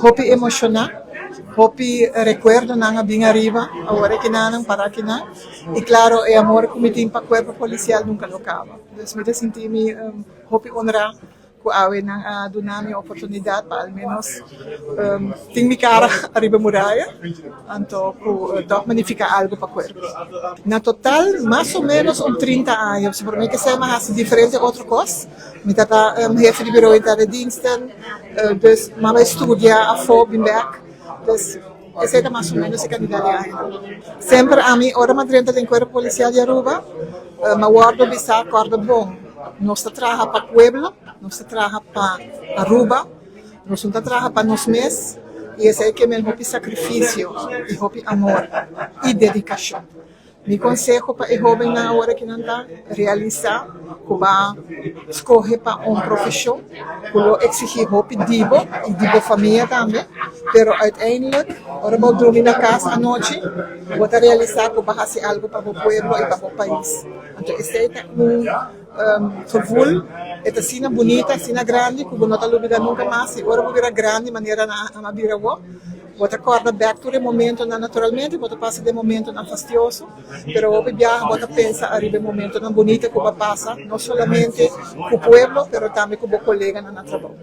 Hopi emociona, hopi recuerdonan a bin ariba awor akinan para akinan y claro, e amor cu mi tin pa Cuerpo Policial nunca lo caba. Dus mi ta sinti mi hopi honra cu awe nan a duna mi oportunidad pa al menos tin mi cara ariba muraya, anto cu toch magnifica algo pa cuerpo. Na total, mas o menos un 30 aña, pasobra mi ke ser mi a haci diferente otro cos. Mi tata hefe di bureau interne diensten, dus mi a bay studia afo bin bek, dus esey ta mas o menos e cantidad di aña. Semper ami ora mi a drenta den Cuerpo Policial di Aruba, mi a wordo bisa corda bon, nos ta traha pa pueblo, nos ta traha pa Aruba, nos no ta traha pa nos mes y esey ke men hopi sacrificio y hopi amor y dedicacion. Mi conseho pa e hobennan awor aki nan ta realisa cu ba scoge pa un profesion cu lo exigi hopi di bo y di bo famia tambe, pero uiteindelijk ora bo drumi na cas anochi bo ta realisa cu bo a haci algo pa bo pueblo y pa bo pais. Anto esey ta un gevoel, e ta asina bunita, asina grandi cu bo no ta lubida nunca mas y ora bo bira grandi manera nan a bira awor, bo ta corda bek tur e momentonan. Naturalmente bo ta pasa den momentonan fastioso, pero hopi biaha bo ta pensa ariba e momentonan bunita cu bo a pasa, no solamente cu pueblo, pero tambe cu bo coleganan na trabou.